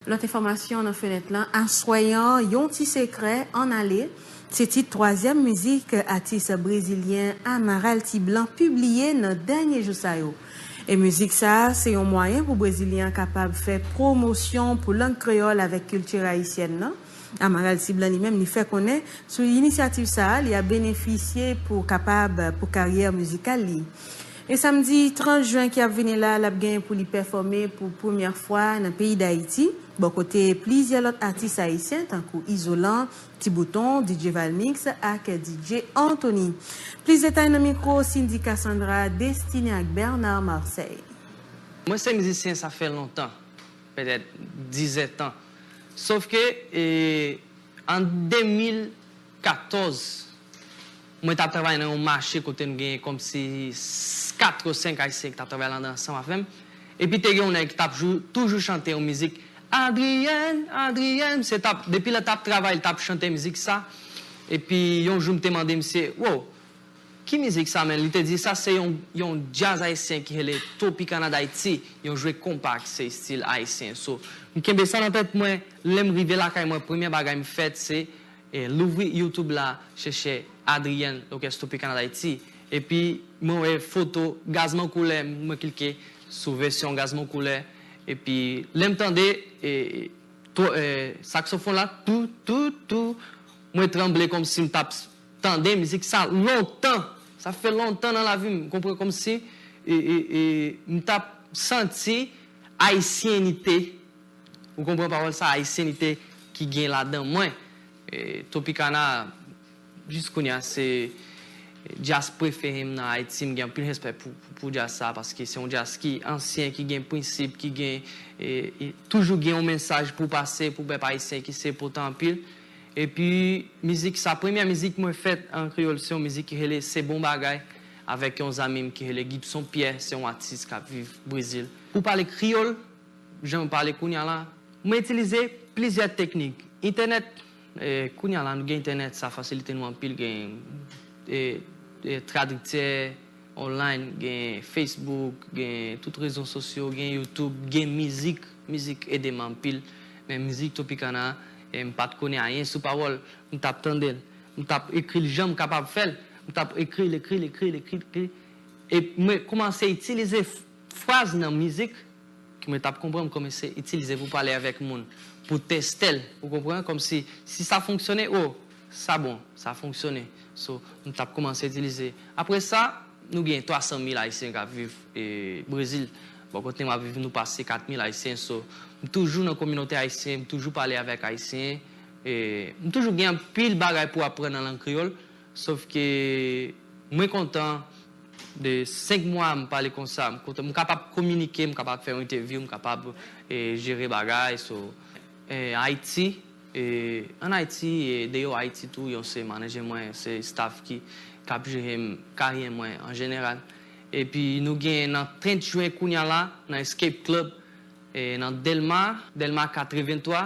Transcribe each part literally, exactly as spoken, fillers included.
Lòt enfòmasyon nan fenèt lan, aswè an, Yon ti sekrè ann ale, se tit twazyèm mizik atis brezilyen Amaral Ti Blanc pibliye nan dènye jou sa yo. E mizik sa a, se yon mwayen pou brezilyen an kapab fè pwomosyon pou lang kreyòl avèk kilti ayisyèn nan. Amaral Ti Blanc li menm, li fè konnen sou inisyativ sa a, li ap benefisye pou kapab, pou karyè mizikal li. E samdi trant jen ki ap vini la, l ap gen pou li pèfòme pou premyè fwa nan peyi Dayiti, bò kote plizyè lòt atis ayisyen, tankou Izolan, Ti Bouton, D J Valmix ak D J Anthony. Plis detay nan mikwo Cindy Cassandra, Destiny ak Bernard Marseille. Mwen se mizisyen, sa fè lontan, petèt dizèt an. Sòf ke, e, an de mil katòz, mwen t ap travay nan yon mache kote n gen kòmsi s- kat ou senk Ayisyen ki t ap travay ladan ansanm avè m. Epi te gen yon nèg ki t ap jou- toujou chante yon mizik, Adrienne, Adrienne, misye t ap, depi lè l t ap travay, li t ap chante mizik sa. Epi yon jou m te mande misye, wow, ki mizik sa, men? Li te di, sa se yon, yon djaz ayisyen ki rele Tropicana d'Haïti, yon jwe konpa ki se estil ayisyen. So, m kenbe sa nan tèt mwen, lè m rive lakay mwen, premye bagay m fèt se, e, louvri YouTube la, chèche Adrienne, Lòkès Tropicana d'Haïti. Epi, mwen wè foto Gazman Koulè, mwen klike sou vèsyon Gazman Koulè. Epi, lè m tande, e, to- e, saksofòn la, tou, tou, tou, mwen tranble kòmsi m t ap tande mizik sa lontan. Sa fè lontan nan lavi m, ou konprann, kòmsi, e, e, e, m t ap santi ayisyenite, ou konprann pawòl sa, ayisyenite ki gen ladan mwen. E, Tropicana, jis kounye a, se djaz prefere m nan Ayiti. M gen anpil respè pou, pou, pou djaz sa, paske se yon djaz ki ansyen, ki gen prensip, ki gen, e, e, toujou gen yon mesaj pou pase pou pèp ayisyen ki se enpòtan anpil. Epi, mizik sa, premyè mizik mwen fèt an kreyòl, se yon mizik ki rele Se Bon Bagay, avèk yon zanmi m ki rele Gibson Pierre, se yon atis k ap viv Brezil. Pou pale kreyòl, jan m pale kounye a la, mwen itilize plizyè teknik. Entènèt, e, kounye a la, nou gen entènèt, sa fasilite nou anpil, gen, e, e, tradiktè online, gen Facebook, gen tout rezo sosyo, gen YouTube, gen mizik. Mizik ede m anpil. Men mizik Tropicana, e, m pa t konnen anyen sou pawòl, m t ap tande l, m t ap ekri l jan m kapab fè l, m t ap ekri l, ekri l, ekri l, ekri l, ekri l. E mwen kòmanse itilize f- fraz nan mizik ke mwen t ap konprann, m kòmanse itilize pou pale avèk moun, pou teste l, ou konprann? Kòmsi, si sa fonksyone, o, sa bon, sa fonksyone. So, m t ap kòmanse itilize. Apre sa, nou gen twa san mil Ayisyen k ap viv, e, Brezil. Bò kote m ap viv, nou pase kat mil Ayisyen. So, m toujou nan kominote ayisyen, m toujou pale avèk Ayisyen. E, m toujou gen anpil bagay pou aprann nan lang kreyòl. Sòf ke mwen kontan de senk mwa m pale konsa, m kontan, m kapab kominike, m kapab fè yon entèvyou, m kapab, e, jere bagay. So, e, Ayiti, e, ann Ayiti, e, deyò Ayiti tou, yon se manadjè mwen, se staff ki, k ap jere m, karyè mwen an jeneral. Epi nou gen nan trant jen kounye a la, nan Escape Club, e, nan Dèlma, Dèlma katrevenntwa,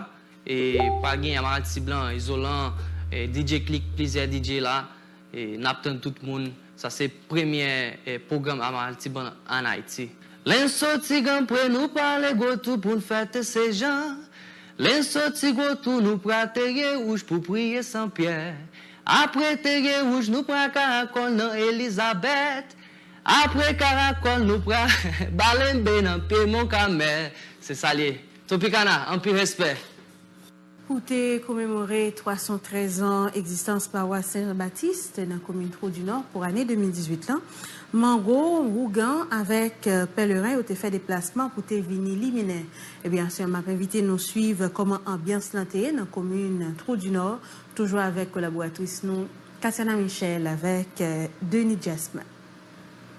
e, pral gen Amaral Ti Blanc, Izolan, e, D J Click, plizyè D J la, e, n ap tann tout moun. Sa se premyè, e, pwogram Amaral Ti Blanc ann Ayiti. Lè n soti Granpre, nou prale Gwotou pou n fète Senjan. Lè n soti Gwotou, nou pral Terye Wouj pou priye San Pyè. Apre Terye Wouj, nou pral Karakòl nan Elizabèt. Apre Karakòl, nou pral Balenbe nan pye Mon Kamèl. Se sa l ye. Tropicana, anpil respè. Pou te komemore twa san trèz an egzistans pawas Sen Jan Batis nan komin Tro di Nò pou ane de mil dizuit lan, Mango, Ougan avèk, e, Pèleren yo te fè deplasman pou te vini liminen. Ebyen, aswè a, m ap envite nou swiv kòman anbyans lan te ye nan komin Tro di Nò, toujou avèk kolaboratris nou, Katiana Michel avèk, e, Denis Jasmin.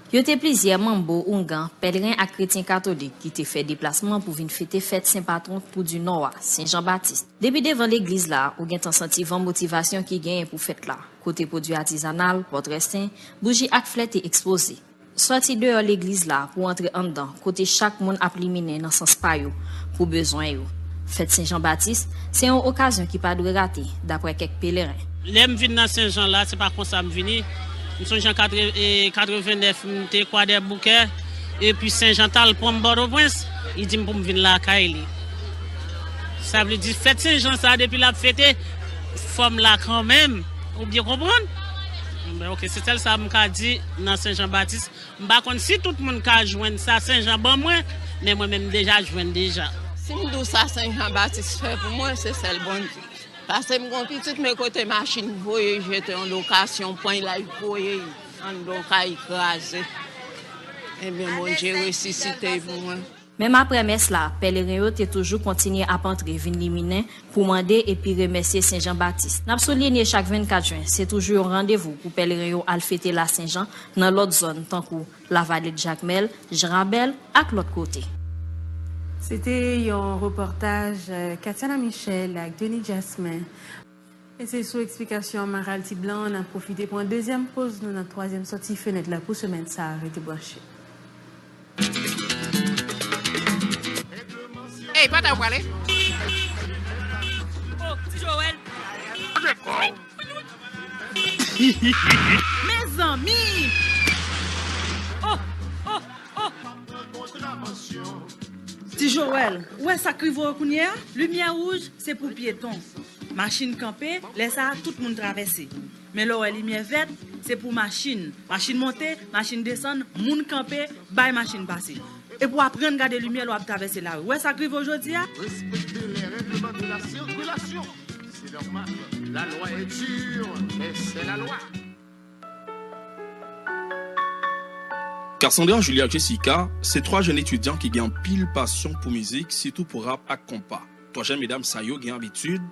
Yo te plizyè manbo, oungan, pèlren ak kretyen katolik ki te fè deplasman pou vin fete fèt sen patwon Tro di Nò a, Sen Jan Batis. Depi devan legliz la, ou gentan santi van motivasyon ki genyen pou fèt la, kote pwodui atizanal, pòtrè sen, bouji ak flè te ekspoze. Sòti deyò legliz la pou antre anndan, kote chak moun ap liminen nan sans pa yo, pou bezwen yo. Fèt Sen Jan Batis se yon okazyon ki pa dwe rate, daprè kèk pèleren. Lè m vin nan Sen Jan la, se pa konsa m vini. M sonje an katreven nèf, m te Kwadèboukè, epi Sen Jan t al pran m Pòtoprens, li di m pou m vin lakay li. Sa vle di fèt Sen Jan sa, depi l ap fete, fò m la kanmenm. Ou byen konprann? Ben, oke, se sèl sa m ka di nan Sen Jan Batis. M pa konn si tout moun ka jwenn sa Sen Jan ban mwen, men mwen menm m deja jwenn deja. Si m di w sa Sen Jan Batis fè pou mwen, se sèl Bondye. Pase m gon pitit, men kote machin voye jete yon lokasyon, pran l al voye anndan yon kay kraze. Ebyen, Bondye resisite l pou mwen. Menm aprè mès la, pèleren yo te toujou kontinye ap antre vin liminen pou mande epi remèsye Sen Jan Batis. N ap soulinye chak vennkat jen, se toujou yon randevou pou pèleren yo al fete la Sen Jan nan lòt zòn tankou Lavalèt, Jakmèl, Jan Rabèl ak lòt kote. Se te yon repòtaj, eh, Katiana Michel ak Denis Jasmin. E se sou eksplikasyon Amaral Ti Blan an n ap pwofite pran dezyèm poz nou nan twazyèm sòti fenèt la pou semèn sa a. Rete branche. Ey, pa ta w prale? Oh, ti Joel. Mezanmi! Oh, oh, oh! Ti Joel, ou wè sa k rive w kounye a? Limyè wouj, se pou pyeton. Machin kanpe, lè sa a, tout moun travèse. Men lè w wè limyè vèt, se pou machin. Machin monte, machin desann, moun kanpe, bay machin pase. E pou aprann gade limyè lè w ap travèse lari. Ou wè sa k rive w jodi a? Respectez les règlements de la circulation. C'est normal. La loi est dure, mais c'est la loi. Cassandra, Julie ak Jessica se twa jèn etidyan ki gen anpil pasyon pou mizik, sitou pou rap ak konpa. Twa jèn medam sa yo gen abitid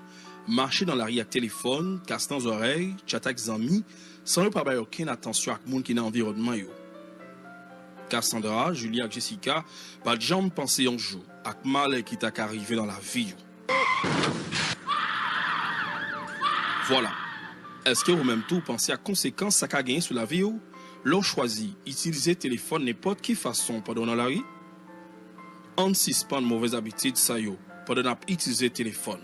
mache nan lari ak telefòn, kas nan zòrèy, tchat ak zanmi, san yo pa bay okenn atansyon ak moun ki nan anviwònman yo. Cassandra, Julie ak Jessica pa t janm panse yon jou ak malè ki ta ka rive nan lavi yo. Vwala. Èske ou menm tou w panse ak konsekans sa ka genyen sou lavi w lè w chwazi itilize telefòn nenpòt ki fason pandan w nan lari? Ann sispann movèz abitid sa yo pandan n ap itilize telefòn.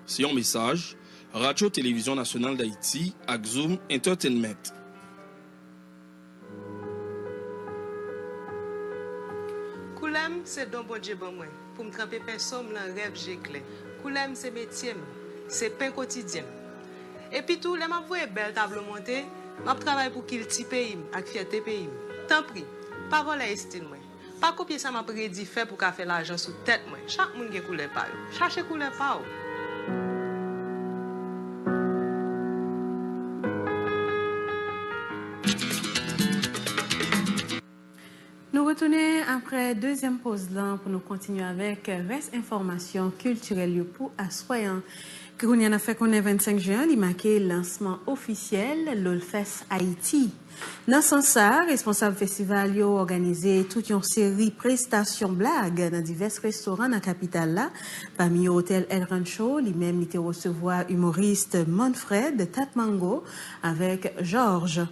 Se yon mesaj Radyo Televizyon Nasyonal Dayiti ak Zoom Entertainment. Koulè m se don Bondye ban mwen pou m tranpe pèso m nan rèv je klè. Koulè m se metye m, se pen kotidyen m. Epi tou, lè m ap voye bèl tablo monte, m ap travay pou kilti peyi m ak fyète peyi m. Tanpri, pa vòlè estil mwen. Pa kopye sa m ap redi fè pou ka fè lajan sou tèt mwen. Chak moun gen koulè pa yo. Chache koulè pa w. Nou retounen aprè dezyèm poz lan pou nou kontinye avèk rès enfòmasyon kiltirèl yo pou aswè an. Kounye a n ap fè konnen vennsenk jen an, li make lansman ofisyèl Lolfest Haïti. Nan sans sa a, responsab festival yo òganize tout yon seri prestasyon blag nan divès restoran nan kapital la, pami yo Otèl El Rancho, li menm li te resevwa imoris Manfred Tatmango avèk Georges.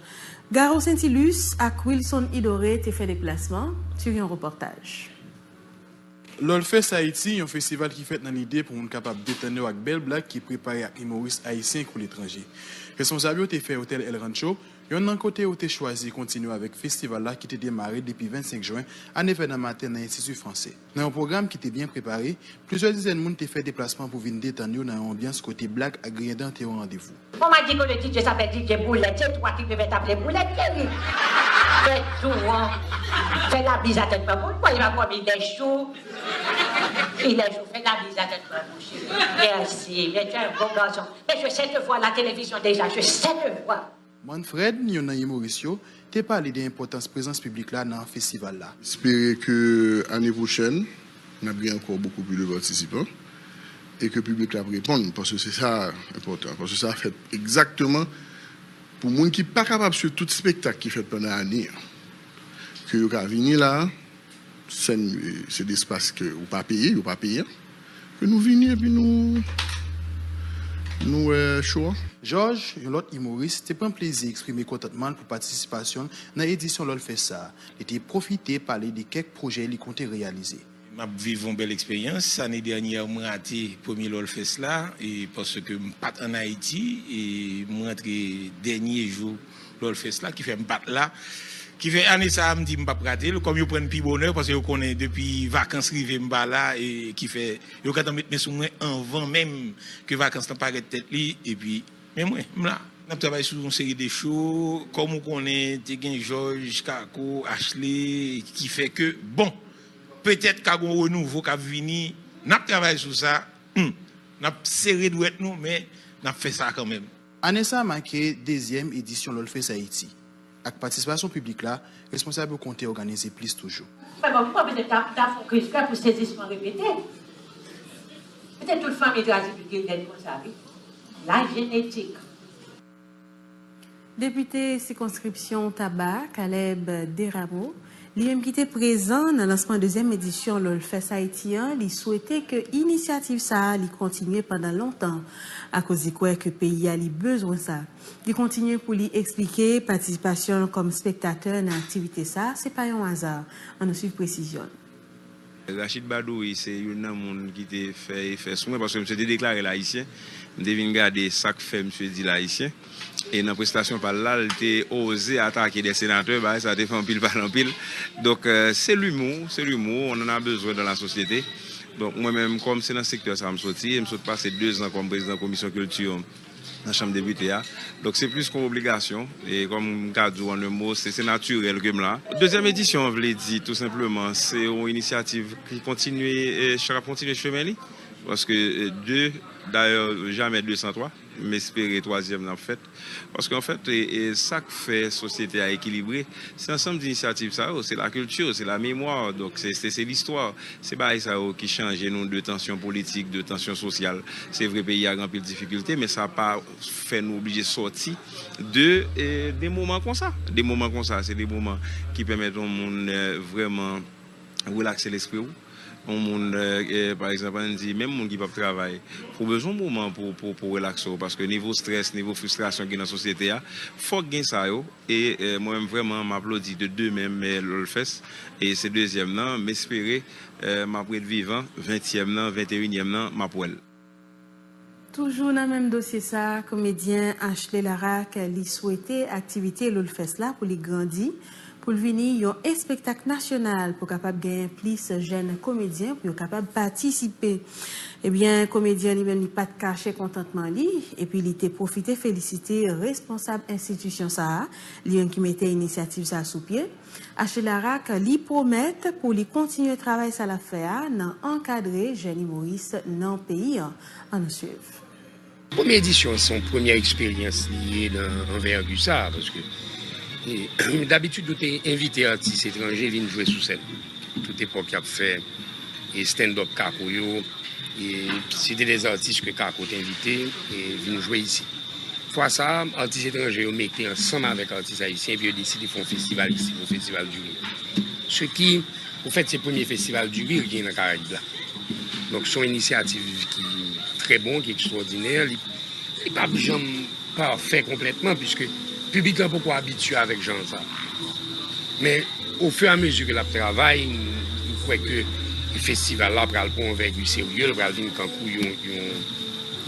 Garo Saintilus ak Wilson Idoré te fè deplasman, swiv yon repòtaj. Lolfest Haïti, yon festival ki fèt nan lide pou moun kapab detann yo ak bèl blag ki prepare ak imoris ayisyen kou letranje. Responsab yo te fè Otèl El Rancho, yonn nan kote yo te chwazi kontinye avèk festival la ki te demare depi vennsenk jen a nevè nan maten nan Enstiti Franse. Nan yon pwogram ki te byen prepare, plizyè dizèn moun te fè deplasman pou vin detann yo nan yon anbyans kote blag ak griyen dan te o randevou. On m'a dit que le D J s'appelle D J Boulette. C'est toi qui devais t'appeler Boulette, chérie. Fais tout, hein. Fais la bise à tête maman. Moi, il m'a promis des choux. Il est chou, fais la bise à tête maman, chérie. Merci, mais tu es un beau garçon. Mais je sais te voir à la télévision déjà, je sais te voir. Manfred, youn nan imoris yo, te pale de enpòtans prezans piblik la nan festival la. Espere ke ane pwochèn, n ap gen ankò bokou plis de patisipan e ke piblik la ap reponn, paske se sa enpòtan, paske sa fèt egzakteman pou moun ki pa kapab swiv tout espektak ki fèt pandan ane an, ke yo ka vini la, sèn, se de espas ke ou pa peye, yo pa peye, ke nou vini epi nou, nou wè cho a. Georges, yon lòt imoris, te pran plezi eksprime kontantman l pou patisipasyon l nan edisyon Lolfest sa a. Li te pwofite pale de kèk pwojè li konte reyalize. M ap viv yon bèl eksperyans. Ane dènyè, m rate premye Lolfest la, e paske m pa t ann Ayiti, e m rantre dènye jou Lolfest la, ki fè m pa t la. Ki fè ane sa a, m di m p ap rate l, kòm yo pran n pi bonè, paske yo konnen depi vakans rive m pa la, e ki fè yo gentan met men sou mwen anvan menm ke vakans lan parèt tèt li, epi, men mwen, m la. N ap travay sou yon seri de cho, kòm ou konnen, te gen Jòj, Kako, Ashley, ki fè ke, bon, petèt ka gen yon renouvo k ap vini, n ap travay sou sa, hmm, n ap sere dwèt nou, men n ap fè sa kanmenm. Ane sa a make dezyèm edisyon Lolfest Ayiti, ak patisipasyon piblik la, responsab yo konte òganize plis toujou. Mwen bon, m pa bezwen ta, ta fè yon kriz kè pou sezisman repete. Petèt tout fanmi Tradipibl gen dèt konsa, wi. La jenetik. Depite sikonskripsyon Taba, Caleb Desrameaux, li menm ki te prezan nan lansman dezyèm edisyon Lolfest Ayiti an, li swete ke inisyativ sa a li kontinye pandan lontan, akoz li kwè ke peyi a li bezwen sa. Li kontinye pou li eksplike patisipasyon l kòm spektatè nan aktivite sa a, se pa yon aza. Ann nou swiv presizyon l. Rachid Badouri se youn nan moun ki te fè efè sou mwen, paske misye te deklare l ayisyen. M te vin gade sa k fè misye di l ayisyen. E nan prestasyon pa l la, l te oze atake de senatè, bagay sa te fè anpil pale anpil. Donk, euh, se limou, se limou, on en a besoin dans la société. Donk, mwen menm, kòm se nan sektè sa a m soti, e m sot pase dezan kòm prezidan komisyon kilti nan Chanm Depite a. Donk, se plis kòm obligasyon, e kòm m ka di w an en mo, se, se natirèl ke m la. Dezyèm edisyon an vle di, tou senpleman, se yon inisyativ ki kontinye, e, k ap kontinye chemen li. Paske, e, de, dayè, jamè de san twa, m espere twazyèm nan ap fèt. Paske, anfèt, e, e, sa k fè sosyete a ekilibre, se ansanm de inisyativ sa yo, se lakilti, se lamemwa, donk se, se, se listwa. Se bagay sa yo ki chanje nou de tansyon politik, de tansyon sosyal. Se vre, peyi a gen anpil difikilte, men sa pa fè nou oblije sòti de, e, de moman konsa. De moman konsa, se de moman ki pèmèt yon moun, e, vrèman relakse lespri w. Yon moun, e, e, pa egzanp, ann di, menm moun ki p ap travay, ou bezwen yon moman pou, pou, pou relakse w, paske nivo estrès, nivo fristrasyon ki nan sosyete a, fòk gen sa yo. E, e, mwen menm, vrèman, m aplodi de de men m, e, Lolfest, e se dezyèm nan, m espere, e, m ap ret vivan, ventyèm nan, venteyinyèm nan, m ap wè l. Toujou nan menm dosye sa a, komedyen Ashley Laraque, li swete aktivite Lolfest la pou li grandi, pou l vini yon espektak nasyonal pou kapab genyen plis jèn komedyen pou yo kapab patisipe. Ebyen, komedyen li menm, li pa t kache kontantman li, epi li te pwofite felisite responsab enstitisyon sa a, li menm ki mete inisyativ sa a sou pye. Ashley Laraque, li pwomèt pou li kontinye travay sa l ap fè a nan ankadre jèn imoris nan peyi an. Ann nou swiv. Premye edisyon an se yon premyè eksperyans li ye nan anvègi sa a, paske, e, dabitid, nou te envite atis etranje vin jwe sou sèn. Tout epòk, y ap fè, e, stand-up Kako yo, e, se te de atis ke Kako te envite, e, vin jwe isi. Fwa sa a, atis etranje yo mete ansanm avèk atis ayisyen, epi yo deside fè yon festival isi, yon festival du rire. Ce qui, au fait, se premye festival du rire gen nan Karayib la. Donk, se yon inisyativ ki trè bon, ki ekstwòdinè. Li, li p ap janm pafè konplètman, piske piblik la poko abitye avèk jan sa. Men, au fur et à mesure ke l ap travay, m, m kwè ke festival la pral pran yon anvègi serye, l pral vin kankou yon, yon,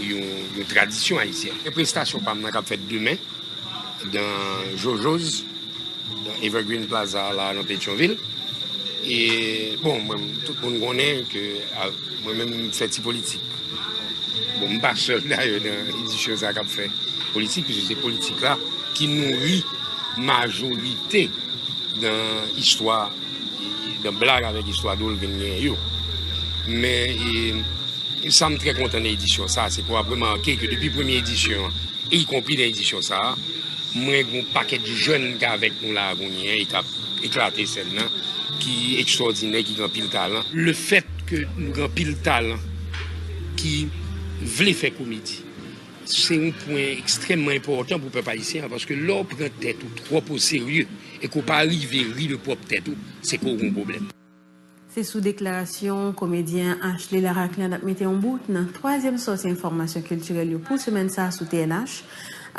yon, yon tradisyon ayisyèn. Gen prestasyon pa m nan k ap fèt demen, dans Jojo's, dans Evergreen Plaza la, nan Petyonvil. E, bon, mwen, tout moun konnen ke, a, mwen menm, m fè ti politik. Bon, m pa sèl, dayè, nan edisyon sa k ap fè politik, piske se politik la ki nouri majorite nan istwa, nan blag avèk istwa dwòl vin genyen yo. Men, e, sa m trè kontan nan edisyon sa, se pou w ap remake ke depi premye edisyon an, e ikonpri nan edisyon sa a, mwen gen yon pakèt jèn ki avèk nou la a kounye a, e k ap eklate sèn nan, ki ekstwòdinè, ki gen anpil talan. Lefèt ke nou gen anpil talan ki vle fè komedi, se yon pwen ekstrèmman enpòtan pou pèp ayisyen an, paske lè w pran tèt ou twòp oserye e ke w pa rive ri de pwòp tèt ou, se ke w gen yon pwoblèm. Se sou deklarasyon komedyen Ashley Laraque la n ap mete yon bout nan twazyèm sòti enfòmasyon kiltirèl yo pou semèn sa a sou T N H.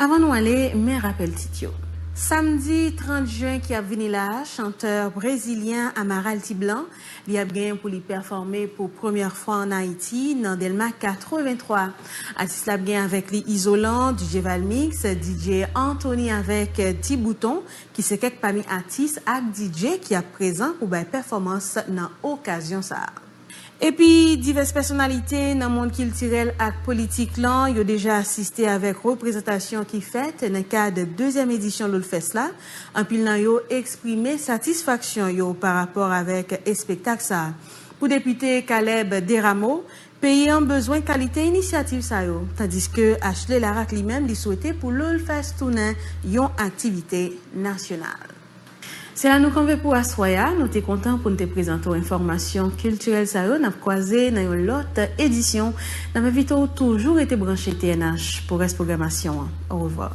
Avan nou ale, men rapèl tit yo. Samdi trant jen ki ap vini la a, chantè brezilyen Amaral Tiblan, li ap genyen pou li pèfòme pou premyè fwa ann Ayiti nan Dèlma katrevenntwa. Atis la ap gen avèk li Izolan, D J Valmix, D J Anthony avèk Ti Bouton, ki se kèk pami atis ak D J ki ap prezan pou bay pèfòmans nan okazyon sa a. Epi, divès pèsonalite nan mond kiltirèl ak politik lan, yo deja asiste avèk reprezantasyon ki fèt nan kad dezyèm edisyon Loulfest la. Anpil nan yo eksprime satisfaksyon yo pa rapò avèk espektak sa a. Pou depite Caleb Desrameaux, peyi an bezwen kalite inisyativ sa yo, tandiske Ashley Laraque li menm li swete pou Loulfest tounen yon aktivite nasyonal. Se la nou kanpe pou aswè a. Nou te kontan pou n te prezante w enfòmasyon kiltirèl sa yo. N ap kwaze nan yon lòt edisyon. N ap envite w toujou rete branche T N H pou rès pwogramasyon an. Orevwa.